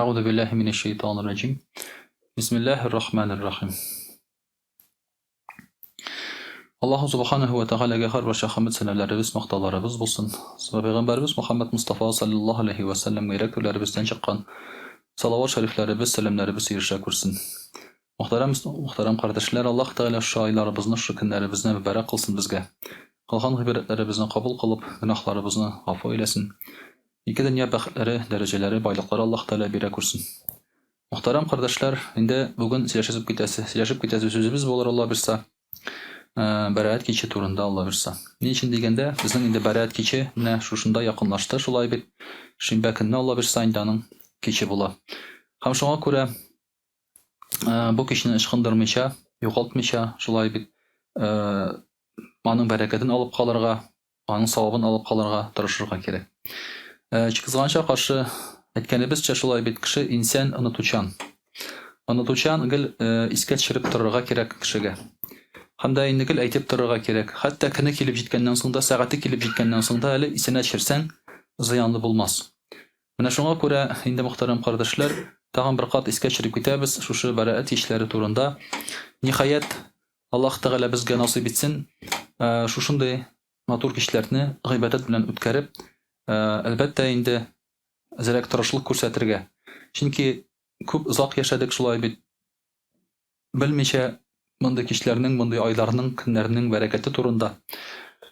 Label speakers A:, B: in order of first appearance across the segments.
A: Әгъузу биллаһи минәш шайтанир раҗим. Бисмиллаһир рахманир рахим. Аллаһу субханаһу ва тәгаләгә һәрбер хәмд сәнәләребез, мактауларыбыз булсын. Пәйгамбәребез Мухаммад Мустафа саллаллаһу алейхи ва сәлләмгә йөрәк түрләребездән чыккан салават шәрифләребез, сәламнәребез ирешә күрсен. Мөхтәрәм, мөхтәрәм кардәшләр, Аллаһ Тәгалә шушы айларыбызны, шушы көннәребезне мөбарәк кылсын безгә. Кылган гыйбадәтләребезне кабул кылып, гөнаһларыбызны гафу әйләсен. Ике дөнья бәхетләре, дәрәҗәләре, байлыклары Аллаһ Тәгалә бирә күрсен. Мөхтәрәм кардәшләр, инде бүген сөйләшеп китәсе, сөйләшеп китәсе сүзебез булыр Алла бирса. Бәраәт киче турында Алла бирса. Ни өчен дигәндә, безнең инде Бәраәт киче менә шушында якынлашты, шулай бит. Шимбә көнне Алла бирса инде аның киче була. Һәм шуңа күрә бу кичне ычкындырмыйча, югалтмыйча, шулай бит, аның бәрәкәтен алып калырга, аның савабын алып калырга тырышырга кирәк. Кызганычка каршы, әйткәнебезчә, шулай бит, кеше инсан онытучан. Онытучан гел искә төшереп торырга кирәк кешегә. Һәм дә инде гел әйтеп торырга кирәк. Хәтта көне килеп җиткәннән соң да, сәгате килеп җиткәннән соң да әле исенә төшерсәң, зыянлы булмас. Менә шуңа күрә инде, мөхтәрәм кардәшләр, тагын бер кат искә төшереп китәбез шушы Бәраәт кичләре турында. Ниһаять, Аллаһ Тәгалә безгә насыйп итсен, шушындый матур кичләрне гыйбадәт белән үткәреп, әлбәттә инде, әзрәк тырышлык күрсәтергә. Чөнки күп озак яшәдек шулай бит, белмичә мондый кичләрнең, мондый айларның, көннәрнең бәрәкәте турында.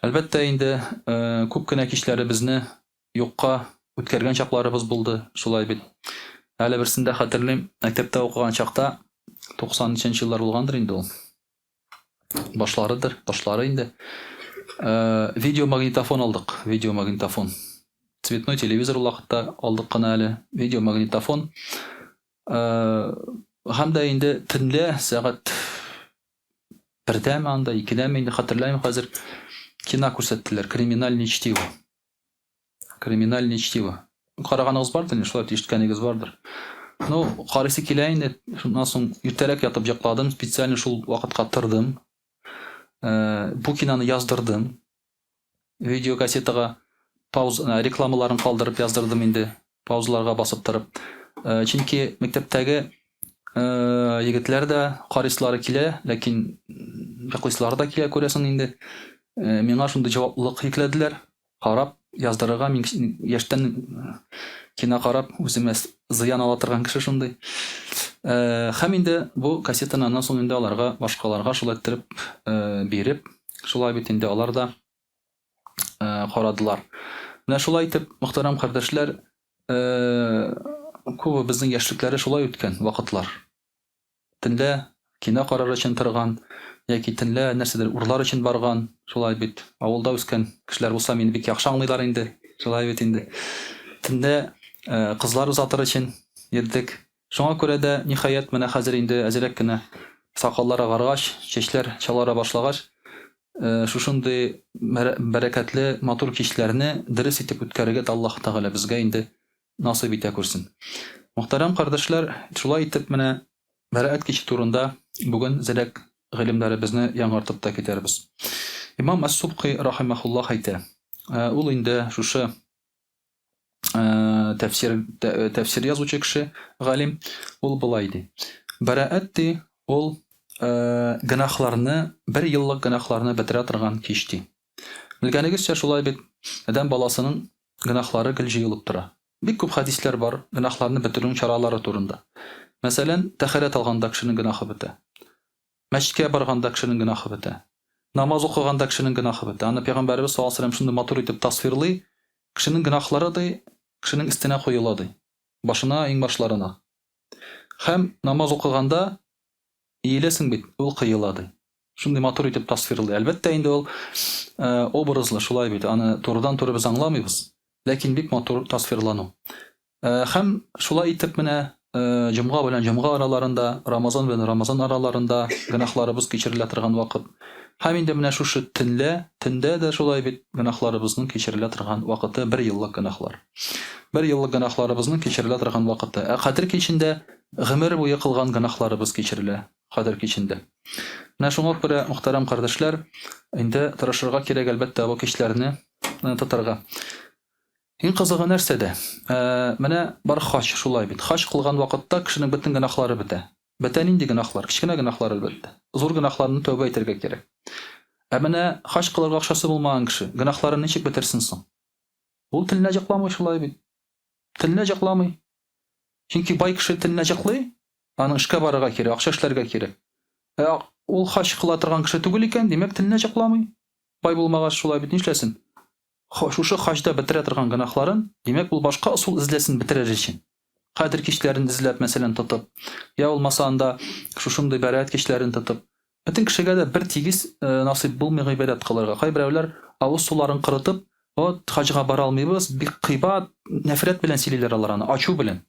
A: Әлбәттә инде, күп кенә кичләребезне юкка үткәргән чакларыбыз булды, шулай бит. Әле берсен дә хәтерлим, мәктәптә укыган чакта, 90 нчы еллар булгандыр инде ул. Башларыдыр, башлары инде. Э, видеомагнитофон алдык, видеомагнитофон. Цветной телевизор ул вакытта алдык кына әле, видеомагнитофон. Э, һәм дә инде төнлә сәгать бердәме анда, икедәме инде хәтерләмим хәзер, кино күрсәттеләр, криминальное чтиво. Криминальное чтиво. Караганыгыз бардыр инде, шулай ишеткәнегез бардыр. Ну, карыйсы килә инде. Шуннан соң иртәрәк ятып йокладым, специально шул вакытка тордым. Э, бу киноны яздырдым. Видеокассетага пауза, э, рекламаларын калдырып яздырдым инде, паузаларга басып торып. Э, чөнки мәктәптәге егетләр дә карыйсылары килә, ләкин йоклыйсылары да килә, күрәсең инде. Миңа шундый җаваплылык йөкләделәр. Карап яздырырга мин яшьтән кино карап үземә зыян ала торган кеше шундый. Э, һәм инде бу кассетаны аннан соң инде аларга, башкаларга шулай иттереп э, биреп, шулай бит инде алар да э, карадылар. Менә шулай итеп, мөхтәрәм кардәшләр, күбебезнең яшьлекләре шулай үткән вакытлар. Төнлә кино карар өчен торган яки төнлә нәрсәдер урлар өчен барган, шулай бит. Авылда үскән кешеләр булса, мине бик яхшы аңлыйлар инде, шулай бит инде. Төнлә э, кызлар озатыр өчен йөрдек. Шуңа күрә дә, ниһаять, менә хәзер инде әзрәк кенә сакаллар агаргач, чәчләр чалара башлагач, э, шушындый бәрәкәтле матур кичләрне дөрес итеп үткәрергә дә Аллаһ Тәгалә безгә инде насыйп итә күрсен. Мөхтәрәм кардәшләр, шулай итеп менә Бәраәт киче турында бүген зирәк гыйлемнәребезне яңартып та китәрбез. Имам Ас-Субхи рахимахуллах әйтә, э, ул инде шушы э, тәфсир э, тәфсир язучы кеше, галим, ул болай ди. Бәраәт ди, ул гөнаһларны, бер еллык гөнаһларны бетерә торган кич ди. Белгәнегезчә, шулай бит, адәм баласының гөнаһлары гел җыелып тора. Бик күп хәдисләр бар гөнаһларны бетерүнең чаралары турында. Мәсәлән, тәһарәт алганда кешенең гөнаһы бетә. Мәчеткә барганда кешенең гөнаһы бетә. Намаз укыганда кешенең гөнаһы бетә. Аны пәйгамбәребез саллаллаһу алейһи ва сәлләм шундый матур итеп тасвирлый, кешенең гөнаһлары ди, кешенең өстенә коела ди. Башына, иңбашларына. Һәм намаз укыганда иеләсең бит, ул коела ди. Шундый матур итеп тасвирлый. Әлбәттә инде ул э, образлы, шулай бит. Аны турыдан-туры без аңламыйбыз. Ләкин бик матур тасвирлану. Э, һәм шулай итеп менә э, җомга белән җомга араларында, Рамазан белән Рамазан араларында гөнаһларыбыз кичерелә торган вакыт. Һәм инде менә шушы төнлә, төндә дә шулай бит гөнаһларыбызның кичерелә торган вакыты, бер еллык гөнаһлар. Бер еллык гөнаһларыбызның кичерелә торган вакыты. Ә Кадер кичендә гомер буе кылган гөнаһларыбыз кичерелә. Кадер кичендә. Менә шуңа күрә, мөхтәрәм кардәшләр, инде тырышырга кирәк, әлбәттә, бу кичләрне э, тотарга. Иң кызыгы нәрсәдә? Ә, менә бар хаҗ шулай бит. Хаҗ кылган вакытта кешенең бөтен гөнаһлары бетә. Бетә нинди гөнаһлар? Кечкенә гөнаһлар, әлбәттә. Зур гөнаһларны тәүбә итәргә кирәк. Ә менә хаҗ кылырга акчасы булмаган кеше гөнаһларын ничек бетерсен соң? Ул теленә җыкламый шулай бит. Теленә җыкламый. Чөнки бай кеше теленә җыклый, аның эшкә барырга кирәк, акча эшләргә кирәк. Ә ул хаҗ кыла торган кеше түгел икән, димәк, теленә җыкламый. Бай булмагач, шулай бит нишләсен? Шушы хаҗда бетерә торган гөнаһларын, димәк, ул башка ысул эзләсен бетерер өчен. Кадер кичләрен эзләп, мәсәлән, тотып, я булмаса анда шушындый бәрәәт кичләрен тотып. Бөтен кешегә дә бер тигез насыйп булмый гыйбадәт кылырга. Кайберәүләр авыз суларын корытып, вот, хаҗга бара алмыйбыз, бик кыйбат, нәфрәт белән сөйлиләр алар аны, ачу белән.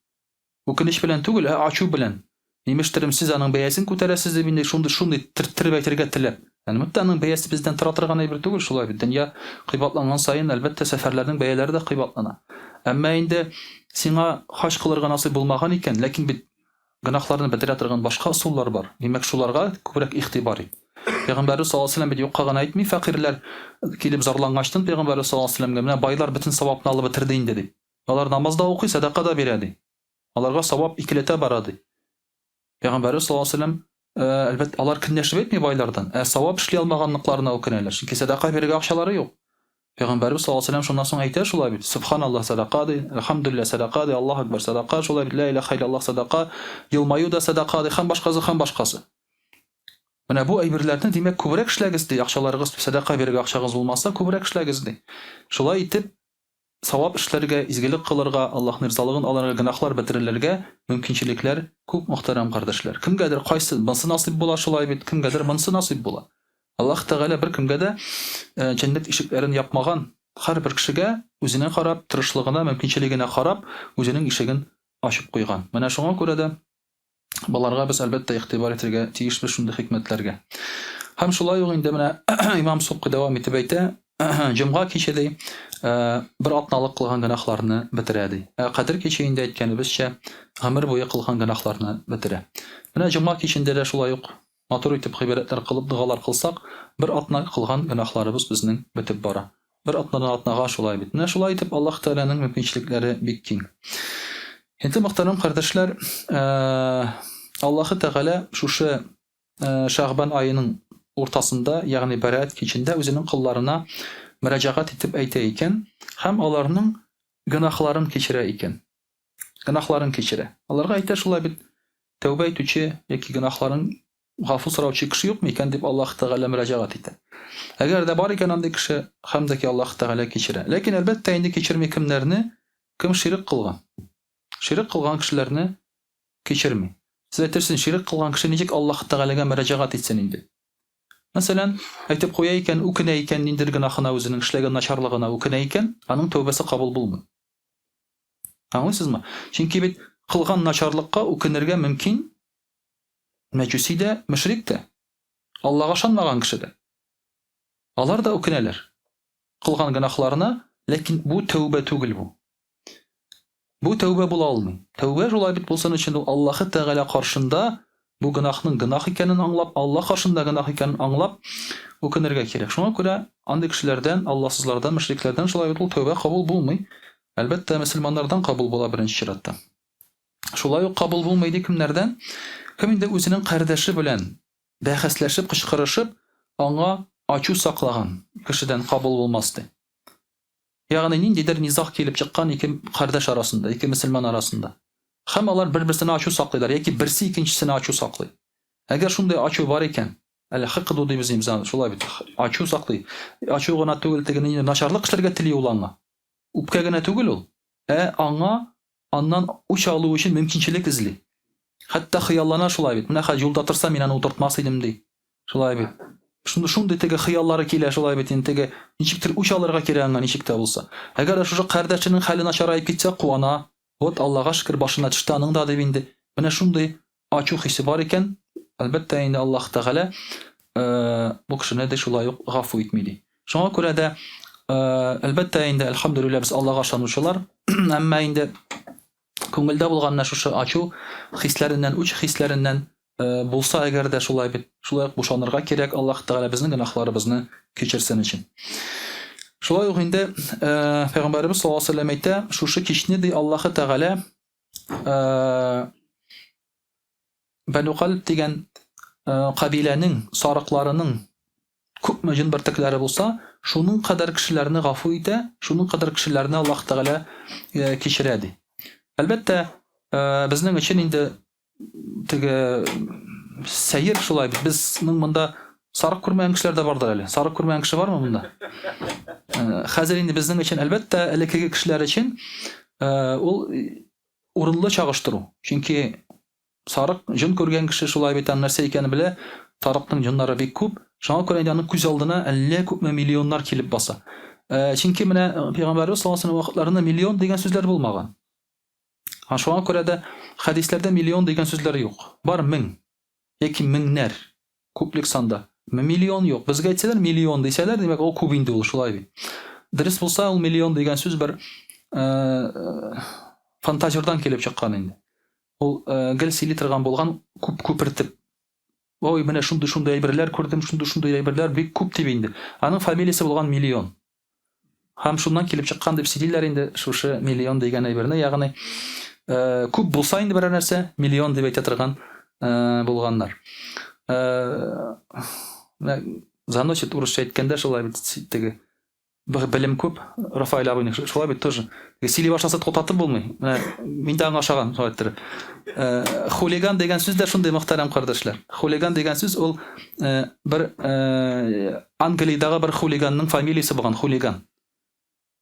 A: Үкенеч белән түгел, ә ачу белән. Имештерем, сез аның бәясен күтәрәсез дип инде шундый шундый төрттереп әйтергә теләп. Әлбәттә, аның бәясе бездән тора торган әйбер түгел, шулай бит. Дөнья кыйбатланган саен, әлбәттә, сәфәрләрнең бәяләре дә кыйбатлана. Әмма инде сиңа хаҗ кылырга насыйп булмаган икән, ләкин бит гөнаһларны бетерә торган башка ысуллар бар. Димәк, шуларга күбрәк игътибар ит. Пәйгамбәребез саллаллаһу алейһи ва сәлләм бит юкка гына әйтми, фәкыйрьләр килеп зарлангачтын пәйгамбәребез саллаллаһу алейһи ва сәлләмгә, менә байлар бөтен савапны алып бетерде инде дип. Алар намаз да укый, сәдака да бирә, ди. Аларга савап икеләтә бара, ди. Пәйгамбәребез саллаллаһу алейһи ва сәлләм, әлбәттә, алар көнләшеп әйтми байлардан, ә савап эшли алмаганлыкларына үкенәләр. Чөнки сәдака бирергә акчалары юк. Пәйгамбәребез саллаллаһу алейһи ва сәлләм шуннан соң әйтә шулай бит: Субханаллаһ сәдака ди, әлхәмдүлилләһ сәдака ди, Аллаһу акбар сәдака, шулай бит, ла илаһа иллаллаһ сәдака, елмаю да сәдака ди, һәм башкасы, һәм башкасы. Менә бу әйберләрне, димәк, күбрәк эшләгез ди, акчаларыгыз сәдака бирергә акчагыз булмаса, күбрәк эшләгез ди. Шулай итеп, Савап эшләргә, изгелек кылырга, Аллаһның ризалыгын алырга, гөнаһлар бетерелергә мөмкинчелекләр күп, мөхтәрәм кардәшләр. Кемгәдер кайсы монсы насыйп була шулай бит, кемгәдер монсы насыйп була. Аллаһ Тәгалә беркемгә дә җәннәт ишекләрен япмаган. Һәрбер кешегә үзенә карап, тырышлыгына, мөмкинчелегенә карап, үзенең ишеген ачып куйган. Менә шуңа күрә дә Боларга без, әлбәттә, игътибар итәргә тиешбез шундый хикмәтләргә. Һәм шулай ук инде менә имам Суккы дәвам итеп әйтә, җомга киче ди, бер атналык кылган гөнаһларны бетерә ди. Ә Кадер киче инде әйткәнебезчә, гомер буе кылган гөнаһларны бетерә. Менә җомга кичендә дә шулай ук матур итеп гыйбадәтләр кылып, догалар кылсак, бер атна кылган гөнаһларыбыз безнең бетеп бара. Бер атнадан атнага шулай бит. Менә шулай итеп Аллаһ Тәгаләнең мөмкинчелекләре бик киң. Инде мөхтәрәм кардәшләр, Аллаһы Тәгалә шушы Шәгъбан аеның уртасында, ягъни Бәраәт кичендә үзенең колларына мөрәҗәгать итеп әйтә икән һәм аларның гөнаһларын кичерә икән. Гөнаһларын кичерә. Аларга әйтә шулай бит, тәүбә итүче яки гөнаһларын гафу сораучы кеше юкмы икән дип Аллаһ Тәгалә мөрәҗәгать итә. Әгәр дә бар икән андый кеше, һәм дә ки Аллаһ Тәгалә кичерә. Ләкин, әлбәттә, инде кичерми кемнәрне, кем ширек кылган. Ширек кылган кешеләрне кичерми. Сез әйтерсез, ширек кылган кеше ничек Аллаһ Тәгаләгә мөрәҗәгать итсен инде? Мәсәлән, әйтеп куя икән, үкенә икән, ниндидер гөнаһына үзенең эшләгән начарлыгына үкенә икән, аның тәүбәсе кабул булмый. Аңлыйсызмы? Чөнки бит кылган начарлыкка үкенергә мөмкин Мәҗүси дә, мөшрик тә, Аллага ышанмаган кеше дә. Алар да үкенәләр. Кылган гөнаһларына, ләкин бу тәүбә түгел бу. Бу тәүбә була алмый. Тәүбә шулай бит булсын өчен ул Аллаһы Тәгалә каршында бу гөнаһның гөнаһ икәнен аңлап, Аллаһ каршында гөнаһ икәнен аңлап үкенергә кирәк. Шуңа күрә андый кешеләрдән, алласызлардан, мөшрикләрдән шулай бит ул тәүбә кабул булмый. Әлбәттә, мөселманнардан кабул була беренче чиратта. Шулай ук кабул булмый ди кемнәрдән? Кем инде үзенең кардәше белән бәхәсләшеп, кычкырышып, аңа ачу саклаган кешедән кабул булмас ди. Ягъни ниндидер низаг килеп чыккан ике кардәш арасында, ике мөселман арасында. Һәм алар бер-берсенә ачу саклыйлар яки берсе икенчесенә ачу саклый. Әгәр шундый ачу бар икән, әле хыкду дибез инде без аны, шулай бит, ачу саклый. Ачу гына түгел, теге ниндидер начарлык эшләргә тели ул аңа. Үпкә генә түгел ул, ә аңа Аннан үч алу өчен мөмкинчелек эзли. Хәтта хыяллана шулай бит. Менә хәзер юлда торса, мин аны утыртмас идем, ди. Шулай бит. Шундый шундый теге хыяллары килә шулай бит инде теге ничектер үч алырга кирәк аңа ничек тә булса. Әгәр дә шушы кардәшенең хәле начараеп китсә, куана. Вот Аллага шөкер, башына төште аның да дип инде. Менә шундый ачу хисе бар икән, әлбәттә инде Аллаһ Тәгалә бу кешене дә шулай ук гафу итми ди. Шуңа күрә дә әлбәттә инде әлхәмдүлилләһ без Аллаһга ышанучылар, әмма инде күңелдә булган менә шушы ачу хисләреннән, үч хисләреннән булса әгәр дә шулай бит, шулай ук бушанырга кирәк, Аллаһ Тәгалә безнең гөнаһларыбызны кичерсен өчен. Шулай ук инде э, Пәйгамбәребез саллаллаһу алейһи вәсәлләм әйтә, шушы кичне ди Аллаһы Тәгалә э, Бәну Кальб дигән э, кабиләнең сарыкларының күпме җен бөртекләре булса, шуның кадәр кешеләрне гафу итә, шуның кадәр кешеләрне Аллаһ Тәгалә э, кичерә ди. Әлбәттә, э, безнең өчен инде теге сәер шулай бит. Безнең монда сарык күрмәгән кешеләр дә бардыр әле. Сарык күрмәгән кеше бармы монда? Э, хәзер инде безнең өчен, әлбәттә, элеккеге кешеләр өчен э, ул урынлы чагыштыру. Чөнки сарык җон күргән кеше шулай бит, аның нәрсә икәнен белә. Сарыкның җоннары бик күп. Шуңа күрә инде аның күз алдына әллә күпме миллионнар килеп баса. Э, чөнки менә Пәйгамбәрбез саллаллаһу алейһи вәсәлләм вакытларында миллион дигән сүзләр булмаган. Һәм шуңа күрә дә хәдисләрдә миллион дигән сүзләр юк. Бар мең яки меңнәр, күплек санда. Миллион юк. Безгә әйтсәләр миллион дисәләр, димәк, ул күп инде ул, шулай бит. Дөрес булса, ул миллион дигән сүз бер фантазердан килеп чыккан инде. Ул гел сөйли торган булган, күп күпертеп. Ой, менә шундый-шундый әйберләр күрдем, шундый-шундый әйберләр бик күп дип инде. Аның фамилиясе булган Миллион. Һәм шуннан килеп чыккан дип сөйлиләр инде шушы миллион дигән әйберне, ягъни э, күп булса инде берәр нәрсә, миллион дип әйтә торган э, булганнар. Э, заносит урысча әйткәндә шулай бит теге белем күп, Рафаэль абыйның шулай бит тоже. Сөйли башласа туктатып булмый. Менә мин дә аңа ошаган шулай иттереп. Э, хулиган дигән сүз дә шундый мөхтәрәм кардәшләр. Хулиган дигән сүз ул э, бер э, Англиядәге бер хулиганның фамилиясе булган, хулиган.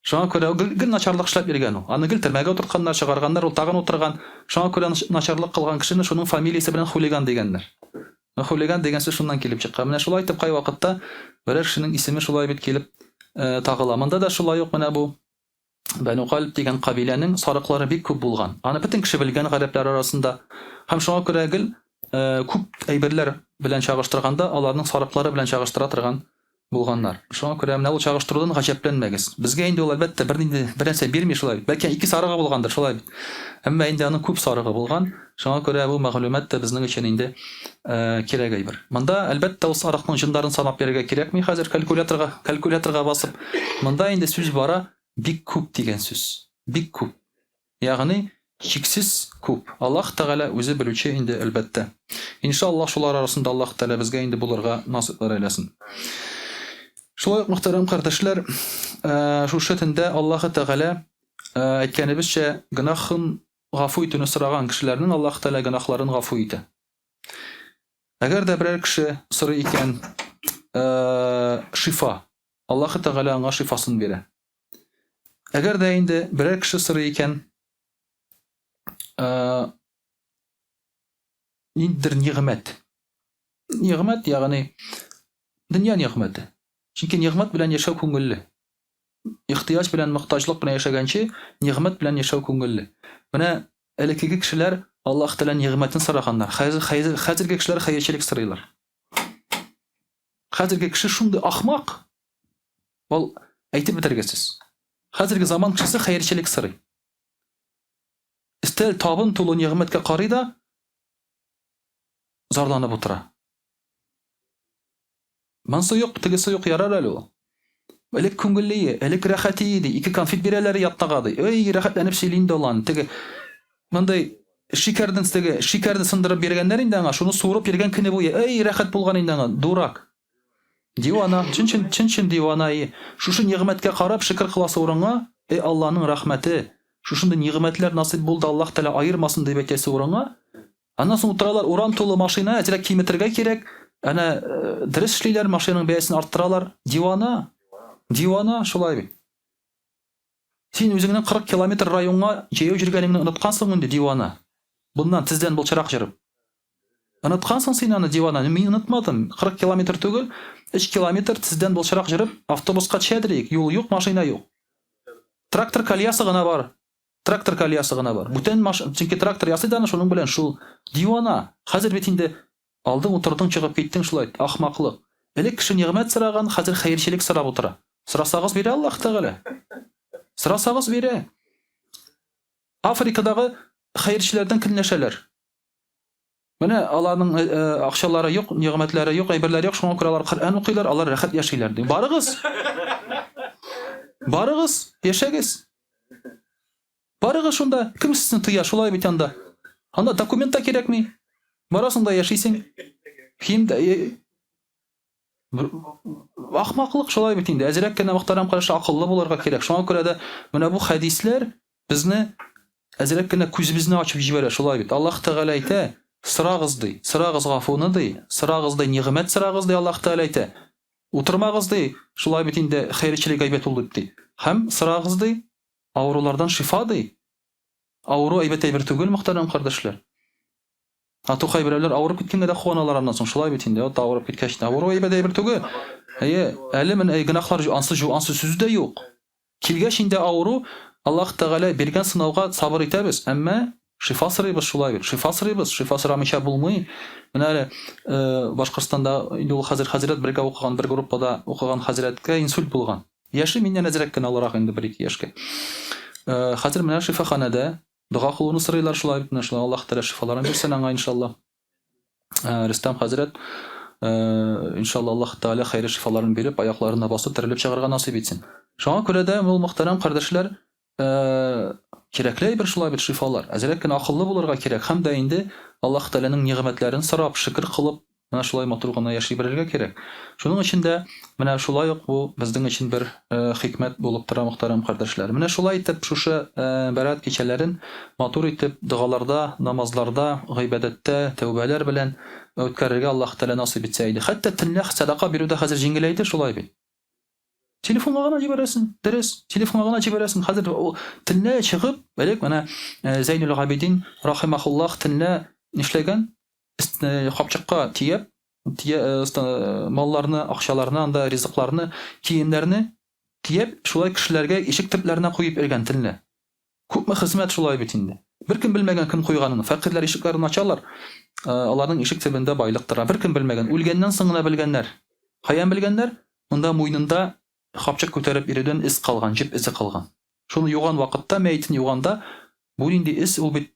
A: Шуңа күрә гел, гел начарлык эшләп йөргән ул. Аны гел төрмәгә утыртканнар, чыгарганнар, ул тагын утырган. Шуңа күрә начарлык кылган кешене шуның фамилиясе белән хулиган дигәннәр. Хулиган дигән сүз шуннан килеп чыккан. Менә шулай итеп кайвакытта берәр кешенең исеме шулай бит килеп э, тагыла. Монда да шулай ук менә бу Бәну Кальб дигән кабиләнең сарыклары бик күп булган. Аны бөтен кеше белгән гарәпләр арасында. Һәм шуңа күрә гел э, күп әйберләр белән чагыштырганда, аларның сарыклары белән чагыштыра торган булганнар. Шуңа күрә менә ул чагыштырудан гаҗәпләнмәгез. Безгә инде ул әлбәттә бернинди бернәрсә бирми шулай бит. Бәлки ике сарыгы булгандыр, шулай бит. Әмма инде аның күп сарыгы булган. Шуңа күрә бу мәгълүмат та безнең өчен инде э, кирәк әйбер. Монда әлбәттә ул сарыкның җоннарын санап йөрергә кирәкми хәзер калькуляторга, калькуляторга басып. Монда инде сүз бара бик күп дигән сүз. Бик күп. Ягъни чиксез күп. Аллаһ Тәгалә үзе белүче инде әлбәттә. Иншаллаһ шулар арасында Аллаһ Тәгалә безгә инде булырга насыйплар әйләсен. Шулай ук мөхтәрәм кардәшләр, э, шушы төндә Аллаһ Тәгалә э, әйткәнебезчә гөнаһын гафу итүне сораган кешеләрнең Аллаһ Тәгалә гөнаһларын гафу итә. Әгәр дә берәр кеше сорый икән, э, шифа, Аллаһ Тәгалә аңа шифасын бирә. Әгәр дә инде берәр кеше сорый икән, э, ниндидер нигъмәт. Нигъмәт, ягъни дөнья нигъмәте. Чөнки нигъмәт белән яшәү күңелле. Ихтыяҗ белән, мохтаҗлык белән яшәгәнче, нигъмәт белән яшәү күңелле. Менә элеккеге кешеләр Аллаһ Тәгалә нигъмәтен сораганнар. Хәзер, хәзер, хәзерге кешеләр хәерчелек сорыйлар. Хәзерге кеше шундый ахмак, ул әйтеп бетергесез. Хәзерге заман кешесе хәерчелек сорый. Өстәл табын тулы нигъмәткә карый да зарланып утыра. Монсы юк, тегесе юк, ярар әле ул. Элек күңелле, элек рәхәт иде, ике конфет бирәләр ятнага ди. Эй, рәхәтләнеп сөйли инде ул аны. Теге мондый шикәрдән теге шикәрне сындырып биргәннәр инде аңа, шуны суырып йөргән көне буе. Эй, рәхәт булган инде аңа, дурак. Дивана, чын-чын, чын-чын дивана. Шушы нигъмәткә карап шөкер кыласы урынга, эй, Алланың рәхмәте, шушындый нигъмәтләр насыйп булды, Аллаһ Тәгалә аермасын дип әйтәсе урынга, Аннан соң утыралар, урам тулы машина, әзрәк киметергә кирәк. Әнә э, дөрес эшлиләр, машинаның бәясен арттыралар. Дивана. Дивана, шулай бит. Син үзеңнең 40 километр районга җәяү йөргәнеңне оныткансың инде, дивана. Буннан тездән былчырак җырып. Оныткансың син аны, дивана. Мин онытмадым. 40 километр түгел, 3 километр тездән былчырак җырып, автобуска төшәдер идек. Юл юк, машина юк. Трактор колеясы гына бар. Трактор колеясы гына бар. Бүтән маш... Чөнки трактор ясый да аны шуның белән шул. Дивана. Хәзер бит инде алдың, утырдың, чыгып киттең шулай. Ахмаклык. Элек кеше нигъмәт сораган, хәзер хәерчелек сорап утыра. Сорасагыз бирә Аллаһ Тәгалә. Сорасагыз бирә. Африкадагы хәерчеләрдән көнләшәләр. Менә аларның э, э, акчалары юк, нигъмәтләре юк, әйберләре юк, шуңа күрә алар Коръән укыйлар, алар рәхәт яшиләр ди. Барыгыз. Барыгыз, яшәгез. Барыгыз шунда, кем сезне тыя, шулай бит анда. Анда документ та кирәкми. Барасың да яшисең. Кием дә Ахмаклык шулай бит инде. Әзрәк кенә мөхтәрәм каршы акыллы булырга кирәк. Шуңа күрә дә менә бу хәдисләр безне әзрәк кенә күзебезне ачып җибәрә, шулай бит. Аллаһ Тәгалә әйтә, сорагыз ди, сорагыз гафуны ди, сорагыз ди, нигъмәт сорагыз ди, Аллаһ Тәгалә әйтә. Утырмагыз ди, шулай бит инде хәерчелек әйбәт ул дип ди. Һәм сорагыз ди, авырулардан шифа ди. Авыру әйбәт әйбер түгел, мөхтәрәм кардәшләр. А то кайберәүләр авырып киткәнгә дә куаналар аннан соң, шулай бит инде, вот авырып киткәч, авыру әйбәт әйбер түгел. Әйе, әле менә гөнаһлар ансыз ансыз сүз дә юк. Килгәч инде авыру, Аллаһ Тәгалә биргән сынауга сабыр итәбез, әмма шифа сорыйбыз шулай бит. Шифа сорыйбыз, шифа сорамыйча булмый. Менә әле э, Башкортстанда инде ул хәзер хәзрәт бергә укыган бер группада укыган хәзрәткә инсульт булган. Яше миннән әзрәк кенә олырак инде бер-ике яшькә. Э, хәзер менә шифаханәдә Дога кылуны сорыйлар шулай бит, менә шулай Аллаһ Тәгалә шифаларын бирсен аңа иншалла. Э, Рөстәм хәзрәт, э, иншалла Аллаһ Тәгалә хәйре шифаларын биреп, аякларына басып терелеп чыгарга насыйп итсен. Шуңа күрә дә ул мөхтәрәм кардәшләр, э, кирәкле әйбер шулай бит шифалар. Әзрәк кенә акыллы булырга кирәк һәм дә инде Аллаһ Тәгаләнең нигъмәтләрен сорап, шөкер кылып, Менә шулай матур гына яши белергә кирәк. Шуның өчен дә менә шулай ук бу безнең өчен бер хикмәт булып тора, мөхтәрәм кардәшләр. Менә шулай итеп шушы Бәрат кичәләрен матур итеп догаларда, намазларда, гыйбадәттә, тәүбәләр белән үткәрергә Аллаһ Тәгалә насыйп итсә иде. Хәтта төнлә сәдака бирү дә хәзер җиңеләйде, шулай бит. Телефонга гына җибәрәсең, дөрес, телефонга гына җибәрәсең. Хәзер ул төнлә чыгып, элек менә Зәйнуль Габидин рахимахуллах төнлә нишләгән? Капчыкка төяп, малларны, акчаларны, анда ризыкларны, киемнәрне төяп, шулай кешеләргә ишек төпләренә куеп йөргән төнлә. Күпме хезмәт шулай бит инде. Беркем белмәгән кем куйганын. Фәкыйрьләр ишекләрен ачалар, аларның ишек төбендә байлык тора. Беркем белмәгән. Үлгәннән соң гына белгәннәр. Каян белгәннәр? Монда муенында капчык күтәреп йөрүдән эз калган, җеп эзе калган. Шуны юган вакытта, мәетен юганда, бу нинди эз, ул бит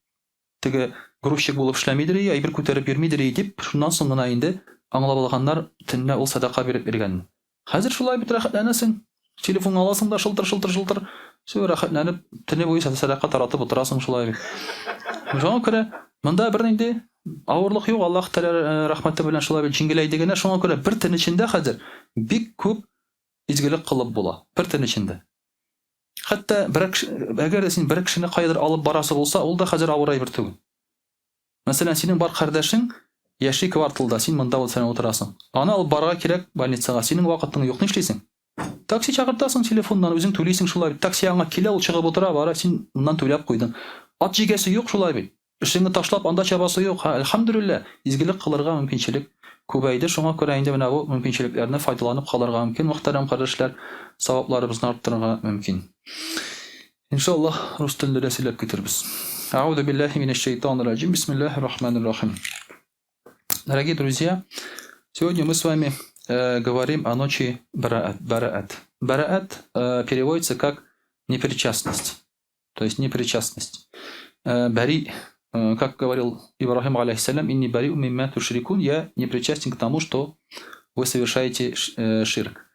A: теге грузчик булып эшләмидер и, әйбер күтәреп йөрмидер и дип, шуннан соң гына инде аңлап алганнар, төнлә ул сәдака биреп йөргәнен. Хәзер шулай бит рәхәтләнәсең. Телефоныңа аласың да шылтыр-шылтыр-шылтыр, все, рәхәтләнеп, төне буе сәдака таратып утырасың шулай бит. Шуңа күрә монда бернинди авырлык юк, Аллаһ Тәгалә э, рәхмәте белән шулай бит җиңеләйде генә. Шуңа күрә бер төн эчендә хәзер бик күп изгелек кылып була. Бер төн эчендә. Хәтта бер әгәр дә син бер кешене каядыр алып барасы булса, ул да хәзер авыр әйбер түгел. Мәсәлән, синең бар кардәшең яши кварталда, син монда мәсәлән утырасың. Аны алып барырга кирәк больницага, синең вакытың юк, нишлисең? Такси чакыртасың телефоннан, үзең түлисең шулай бит. Такси аңа килә, ул чыгып утыра, бара, син моннан түләп куйдың. Ат җигәсе юк шулай бит. Эшеңне ташлап анда чабасы юк. Һә, әлхәмдүлилләһ, изгелек кылырга мөмкинчелек күбәйде. Шуңа күрә инде менә бу мөмкинчелекләрне файдаланып калырга мөмкин, мөхтәрәм кардәшләр, савапларыбызны арттырырга мөмкин. Иншаллаһ, рус телендә дә сөйләп китербез. Әгъузу биллаһи минәш шәйтанир раҗим. Бисмиллаһир рахманир рахим. Дорогие друзья, сегодня мы с вами говорим о ночи Бараат. Бараат, Бараат переводится как непричастность. То есть непричастность. Бари, как говорил Ибрахим алейхиссалям, инни бари мимма тушрикун, я не причастен к тому, что вы совершаете ширк.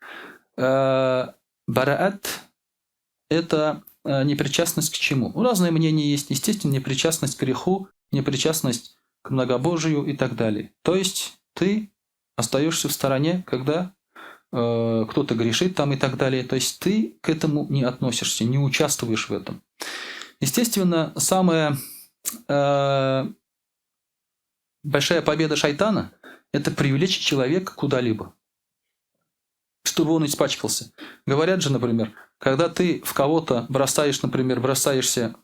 A: Бараат это непричастность к чему? Ну, разные мнения есть. Естественно, непричастность к греху, непричастность к многобожию и так далее. То есть ты остаешься в стороне, когда кто-то грешит там и так далее. То есть ты к этому не относишься, не участвуешь в этом. Естественно, самая большая победа шайтана – это привлечь человека куда-либо, чтобы он испачкался. Говорят же, например, когда ты в кого-то бросаешь, например, бросаешься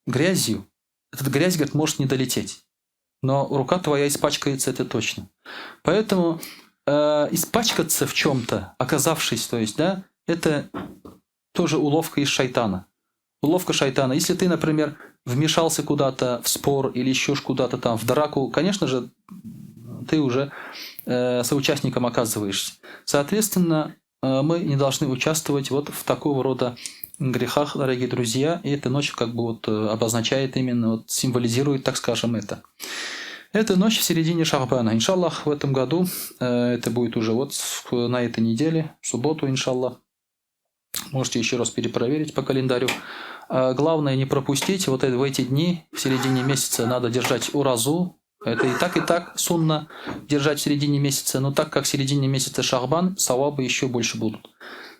A: грязью, этот грязь, говорит, может не долететь. Но рука твоя испачкается, это точно. Поэтому испачкаться в чем-то, оказавшись, то есть, да, это тоже уловка из шайтана. Уловка шайтана. Если ты, например, вмешался куда-то в спор или еще куда-то там, в драку, конечно же, ты уже соучастником оказываешься. Соответственно, мы не должны участвовать вот в такого рода грехах, дорогие друзья, и эта ночь как бы вот обозначает именно, вот символизирует, так скажем, это. Это ночь в середине Шахбана. Иншаллах, в этом году, это будет уже вот на этой неделе, в субботу, иншаллах. Можете еще раз перепроверить по календарю. Главное не пропустить. Вот в эти дни, в середине месяца, надо держать уразу. Это и так сунна держать в середине месяца. Но так как в середине месяца шахбан, савабы еще больше будут.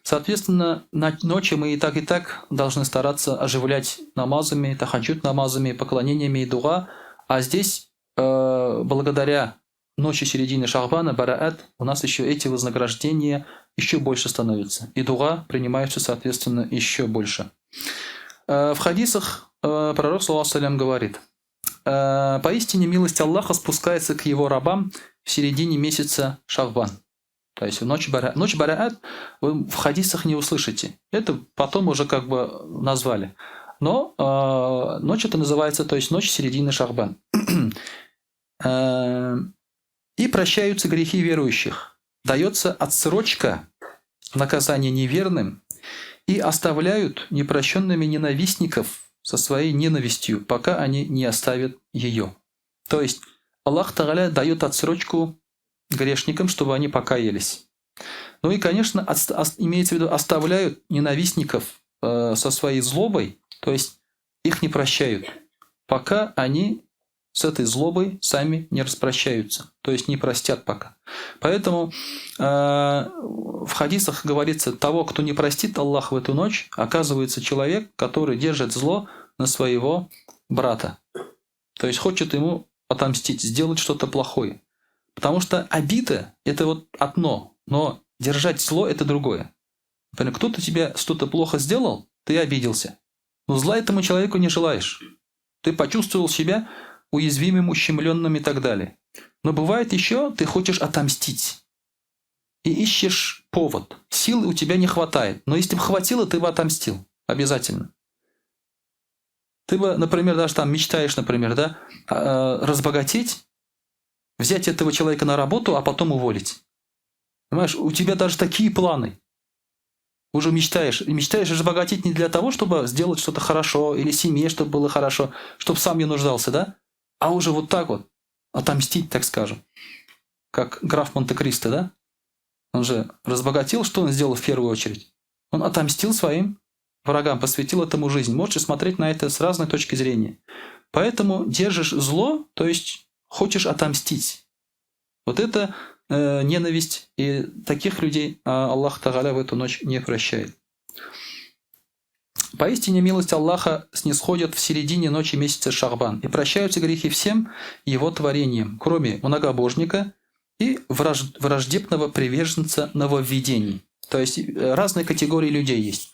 A: Соответственно, ночи мы и так должны стараться оживлять намазами, тахаджуд намазами, поклонениями и дуа. А здесь, благодаря ночи середины шахбана, бараат, у нас еще эти вознаграждения еще больше становятся. И дуа принимаются, соответственно, еще больше. В хадисах пророк, саллаллаху алейхи говорит: «Поистине милость Аллаха спускается к его рабам в середине месяца Шахбан». То есть ночь бараат, ночь бараат вы в хадисах не услышите. Это потом уже как бы назвали. Но ночь это называется, то есть ночь середины Шахбан. И прощаются грехи верующих. Дается отсрочка наказания неверным и оставляют непрощенными ненавистников со своей ненавистью, пока они не оставят ее. То есть Аллах Тагаля дает отсрочку грешникам, чтобы они покаялись. Ну и, конечно, имеется в виду, оставляют ненавистников со своей злобой, то есть их не прощают, пока они с этой злобой сами не распрощаются, то есть не простят пока. Поэтому в хадисах говорится, того, кто не простит Аллах в эту ночь, оказывается человек, который держит зло на своего брата. То есть хочет ему отомстить, сделать что-то плохое. Потому что обида – это вот одно, но держать зло – это другое. Например, кто-то тебе что-то плохо сделал, ты обиделся. Но зла этому человеку не желаешь. Ты почувствовал себя уязвимым, ущемленным и так далее. Но бывает еще, ты хочешь отомстить. И ищешь повод. Сил у тебя не хватает. Но если бы хватило, ты бы отомстил. Обязательно. Ты бы, например, даже там мечтаешь, например, да, разбогатеть, взять этого человека на работу, а потом уволить. Понимаешь, у тебя даже такие планы. Уже мечтаешь. И мечтаешь разбогатеть не для того, чтобы сделать что-то хорошо, или семье, чтобы было хорошо, чтобы сам не нуждался, да? А уже вот так вот отомстить, так скажем. Как граф Монте-Кристо, да? Он же разбогател, что он сделал в первую очередь? Он отомстил своим врагам, посвятил этому жизнь. Можете смотреть на это с разной точки зрения. Поэтому держишь зло, то есть хочешь отомстить. Вот это ненависть, и таких людей Аллах Тагаля в эту ночь не прощает. Поистине милость Аллаха снисходит в середине ночи месяца Шахбан, и прощаются грехи всем его творениям, кроме многобожника и враждебного приверженца нововведений. То есть разные категории людей есть.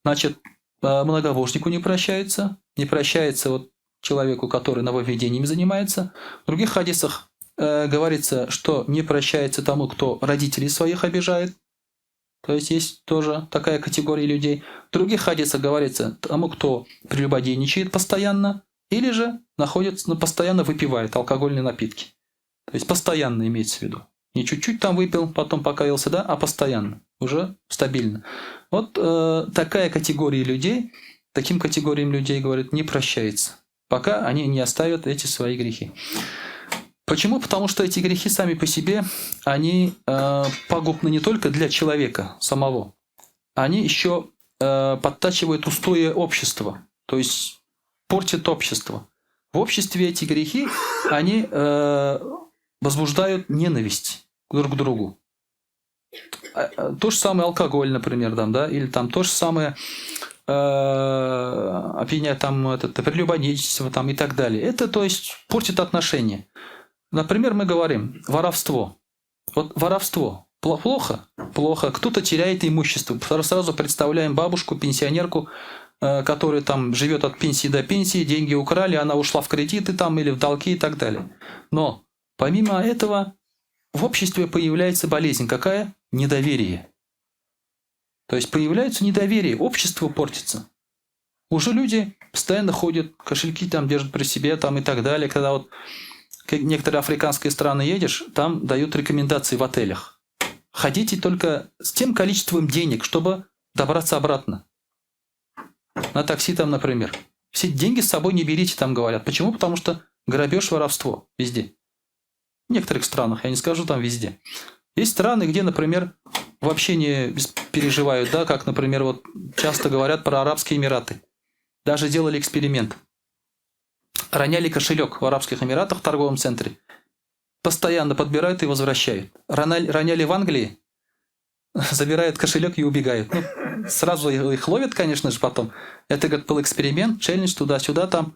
A: Значит, многобожнику не прощается вот человеку, который нововведениями занимается. В других хадисах говорится, что не прощается тому, кто родителей своих обижает. То есть есть тоже такая категория людей. В других хадисах говорится тому, кто прелюбодейничает постоянно, или же находится, постоянно выпивает алкогольные напитки. То есть постоянно имеется в виду. Не чуть-чуть там выпил, потом покаялся, да, а постоянно, уже стабильно. Вот такая категория людей, таким категориям людей, говорит, не прощается, пока они не оставят эти свои грехи. Почему? Потому что эти грехи сами по себе, они пагубны не только для человека самого, они еще подтачивают устои общества, то есть портят общество. В обществе эти грехи, они возбуждают ненависть друг к другу. То же самое алкоголь, например, там, да, или там то же самое опьянять, там, это, прелюбодейство там, и так далее. Это, то есть, портит отношения. Например, мы говорим воровство. Вот воровство. Плохо? Плохо. Кто-то теряет имущество. Сразу представляем бабушку, пенсионерку, которая там живет от пенсии до пенсии, деньги украли, она ушла в кредиты там или в долги и так далее. Но помимо этого в обществе появляется болезнь. Какая? Недоверие. То есть появляется недоверие, общество портится. Уже люди постоянно ходят, кошельки там держат при себе там и так далее. Когда вот в некоторые африканские страны едешь, там дают рекомендации в отелях. Ходите только с тем количеством денег, чтобы добраться обратно. На такси там, например. Все деньги с собой не берите, там говорят. Почему? Потому что грабеж, воровство везде. В некоторых странах, я не скажу там везде. Есть страны, где, например, вообще не переживают, да, как, например, вот часто говорят про Арабские Эмираты. Даже делали эксперимент. Роняли кошелек в Арабских Эмиратах в торговом центре. Постоянно подбирают и возвращают. Роняли в Англии, забирают кошелек и убегают. Ну, сразу их ловят, конечно же, потом. Это как был эксперимент, челлендж туда-сюда там.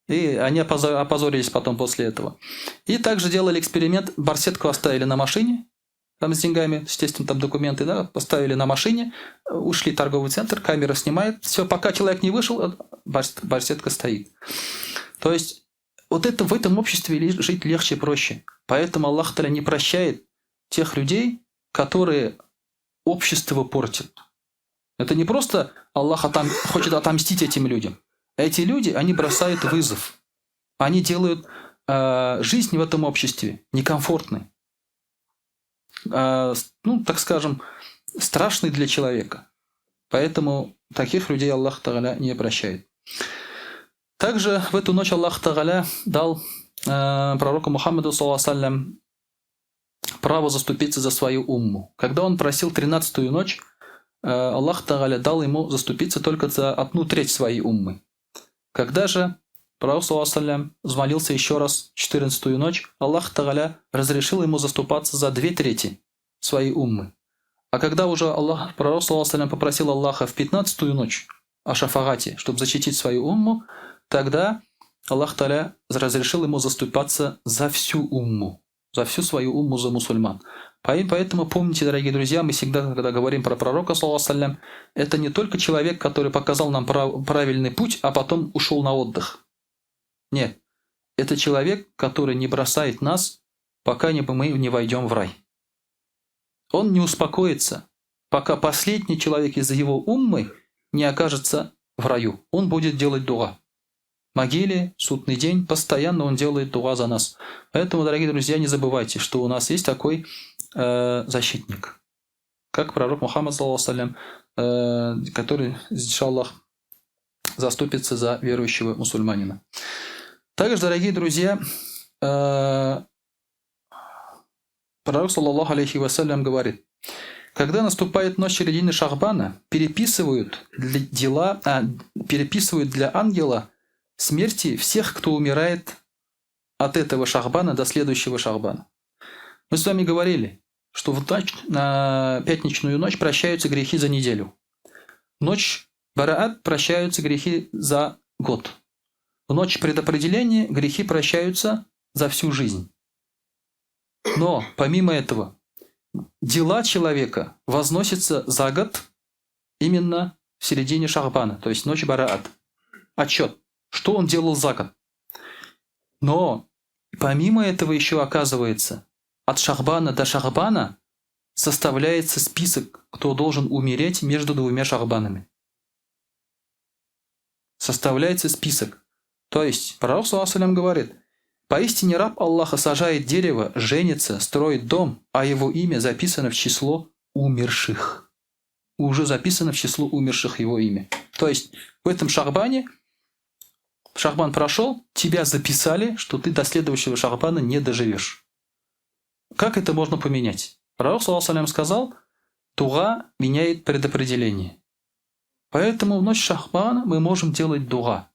A: И они опозорились потом после этого. И также делали эксперимент, барсетку оставили на машине, там с деньгами, естественно, там документы, да, поставили на машине, ушли в торговый центр, камера снимает, все, пока человек не вышел, барсетка стоит. То есть вот это в этом обществе жить легче и проще. Поэтому Аллах Таля не прощает тех людей, которые общество портят. Это не просто Аллах хочет отомстить этим людям. Эти люди, они бросают вызов. Они делают жизнь в этом обществе некомфортной. Ну, так скажем, страшной для человека. Поэтому таких людей Аллах Тагаля не прощает. Также в эту ночь Аллах Тагаля дал пророку Мухаммаду, саллаллаху право заступиться за свою умму. Когда он просил 13-ю ночь, Аллах Тагаля дал ему заступиться только за 1/3 своей уммы. Когда же пророк, саллаллаху взмолился еще раз 14-ю ночь, Аллах Тагаля разрешил ему заступаться за 2/3 своей уммы. А когда уже Аллах, пророк, саллаллаху попросил Аллаха в 15-ю ночь о шафагате, чтобы защитить свою умму, тогда Аллах Таля разрешил ему заступаться за всю умму, за всю свою умму, за мусульман. Поэтому помните, дорогие друзья, мы всегда, когда говорим про пророка, саллаллаху, это не только человек, который показал нам правильный путь, а потом ушел на отдых. Нет, это человек, который не бросает нас, пока мы не войдем в рай. Он не успокоится, пока последний человек из его уммы не окажется в раю. Он будет делать дуа. В могиле, судный день, постоянно он делает дуа за нас. Поэтому, дорогие друзья, не забывайте, что у нас есть такой защитник, как пророк Мухаммад, саллаллаху, который, иншаллах, заступится за верующего мусульманина. Также, дорогие друзья, пророк, саллаллаху алейхи вассалям, говорит: когда наступает ночь середины Шахбана, переписывают для ангела смерти всех, кто умирает от этого Шахбана до следующего Шахбана. Мы с вами говорили, что в ночь, на пятничную ночь прощаются грехи за неделю. Ночь Бараат прощаются грехи за год. В ночь предопределения грехи прощаются за всю жизнь. Но помимо этого, дела человека возносятся за год именно в середине Шахбана, то есть ночь Бараат. Отчет, что он делал за год. Но помимо этого еще оказывается, от Шахбана до Шахбана составляется список, кто должен умереть между двумя Шахбанами. Составляется список. То есть пророк, саллаллаху алейхи ва саллям, говорит: поистине раб Аллаха сажает дерево, женится, строит дом, а его имя записано в число умерших. Уже записано в число умерших его имя. То есть в этом Шахбане, Шахбан прошел, тебя записали, что ты до следующего Шахбана не доживешь. Как это можно поменять? Пророк, саллаллаху алейхи ва саллям, сказал: дуа меняет предопределение. Поэтому в ночь Шахбана мы можем делать дуа.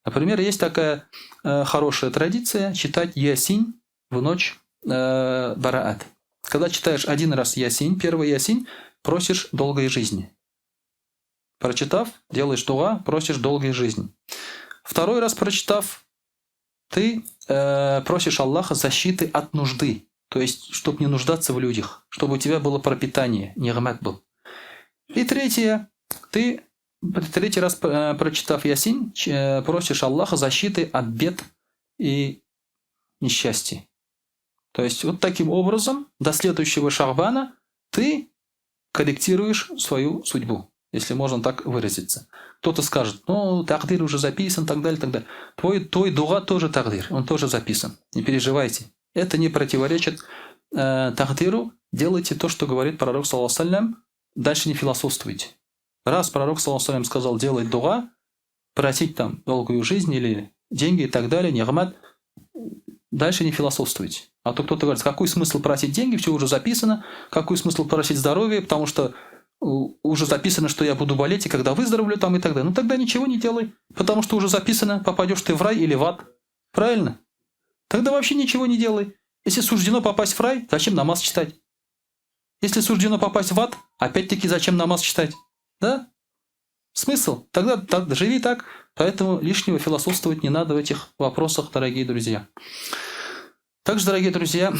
A: Например, есть такая хорошая традиция читать Ясинь в ночь Бараат. Когда читаешь один раз Ясинь, первый Ясинь, просишь долгой жизни. Прочитав, делаешь дуа, просишь долгой жизни. Второй раз прочитав, ты просишь Аллаха защиты от нужды. То есть, чтобы не нуждаться в людях, чтобы у тебя было пропитание, нигмат был. И третье, ты третий раз, прочитав Ясин, просишь Аллаха защиты от бед и несчастий. То есть, вот таким образом, до следующего Шахбана ты корректируешь свою судьбу, если можно так выразиться. Кто-то скажет: ну, тагдир уже записан, так далее, так далее. Твой дуа тоже тагдир, он тоже записан. Не переживайте. Это не противоречит тагдиру. Делайте то, что говорит пророк, саллаллаху алейхи ва саллям. Дальше не философствуйте. Раз пророк, саллаллаху алейхи ва саллям, сказал делать дуа, просить там долгую жизнь или деньги и так далее, нигмат, дальше не философствуйте. А то кто-то говорит, какой смысл просить деньги, все уже записано, какой смысл просить здоровье, потому что уже записано, что я буду болеть, и когда выздоровлю там и так далее. Ну тогда ничего не делай, потому что уже записано, попадешь ты в рай или в ад. Правильно? Тогда вообще ничего не делай. Если суждено попасть в рай, зачем намаз читать? Если суждено попасть в ад, опять-таки зачем намаз читать? Да? Смысл? Тогда так, живи так. Поэтому лишнего философствовать не надо в этих вопросах, дорогие друзья. Также, дорогие друзья,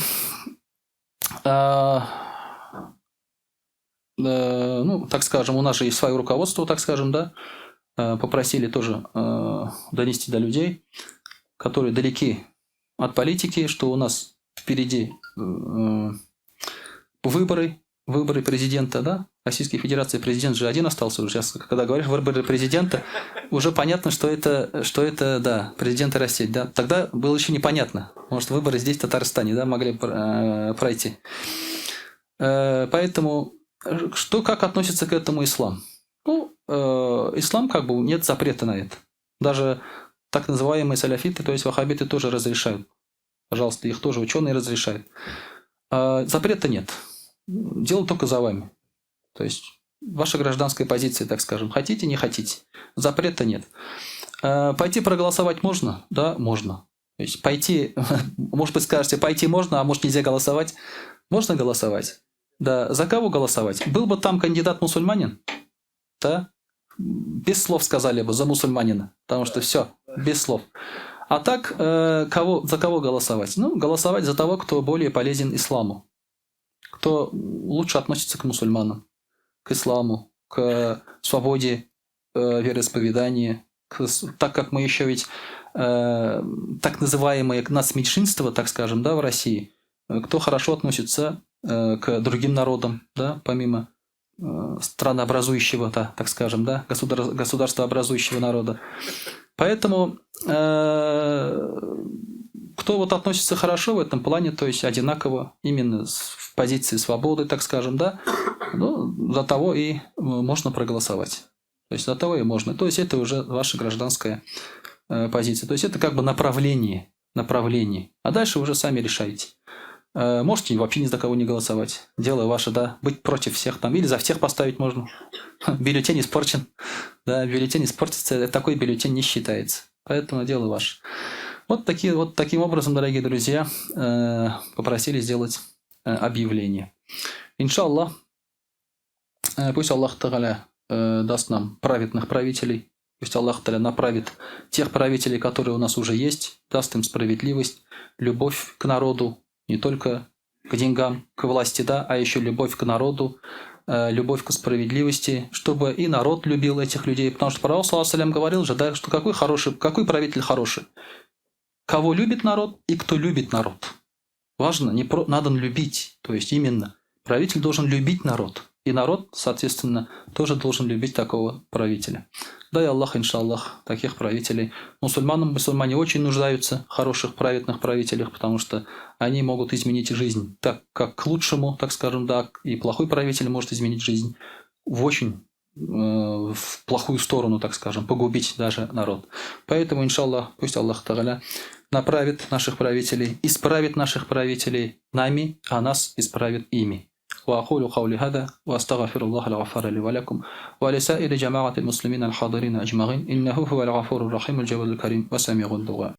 A: ну, так скажем, у нас же есть свое руководство, так скажем, да, попросили тоже донести до людей, которые далеки от политики, что у нас впереди выборы, выборы президента, да, Российской Федерации, президент же один остался уже. Сейчас, когда говоришь выборы президента, уже понятно, что это, да, президента России, да. Тогда было еще непонятно. Может, выборы здесь, в Татарстане, да, могли пройти. Поэтому, что, как относится к этому ислам? Ну, ислам как бы нет запрета на это. Даже так называемые саляфиты, то есть ваххабиты, тоже разрешают. Пожалуйста, их тоже ученые разрешают. Запрета нет. Дело только за вами. То есть ваша гражданская позиция, так скажем. Хотите, не хотите. Запрета нет. Пойти проголосовать можно? Да, можно. То есть пойти, может быть, скажете, пойти можно, а может нельзя голосовать. Можно голосовать. Да, за кого голосовать? Был бы там кандидат мусульманин, да? Без слов сказали бы, за мусульманина. Потому что все, без слов. А так, за кого голосовать? Ну, голосовать за того, кто более полезен исламу. Кто лучше относится к мусульманам, к исламу, к свободе вероисповедания. Так как мы еще ведь так называемые нацменьшинства, так скажем, да, в России, кто хорошо относится к другим народам, да, помимо странообразующего, да, так скажем, да, государствообразующего народа. Поэтому кто вот относится хорошо в этом плане, то есть одинаково именно в позиции свободы, так скажем, да, ну, за того и можно проголосовать. То есть за того и можно. То есть это уже ваша гражданская позиция. То есть это как бы направление. А дальше уже сами решаете. Можете вообще ни за кого не голосовать. Дело ваше, да, быть против всех там. Или за всех поставить можно. Бюллетень испорчен. Да, бюллетень испортится, такой бюллетень не считается. Поэтому дело ваше. Вот таким образом, дорогие друзья, попросили сделать объявление. Иншаллах, пусть Аллах Тагаля даст нам праведных правителей. Пусть Аллах Тагаля направит тех правителей, которые у нас уже есть, даст им справедливость, любовь к народу, не только к деньгам, к власти, да, а еще любовь к народу, любовь к справедливости, чтобы и народ любил этих людей. Потому что пророк, саллаллаху алейхи ва саллям, говорил же, да, что какой правитель хороший? Кого любит народ и кто любит народ. Важно, надо любить. То есть именно правитель должен любить народ. И народ, соответственно, тоже должен любить такого правителя. Дай Аллах, иншаллах, таких правителей. Мусульмане очень нуждаются в хороших праведных правителях, потому что они могут изменить жизнь так, как к лучшему, так скажем, да, и плохой правитель может изменить жизнь в очень в плохую сторону, так скажем, погубить даже народ. Поэтому, иншаллах, пусть Аллах Тагаля направит наших правителей, исправит наших правителей нами, а нас исправит ими. وأقول قولي هذا وأستغفر الله الغفار لي ولكم ولسائر جماعة المسلمين الحاضرين أجمعين إنه هو الغفور الرحيم الجواد الكريم وسميع الدعاء.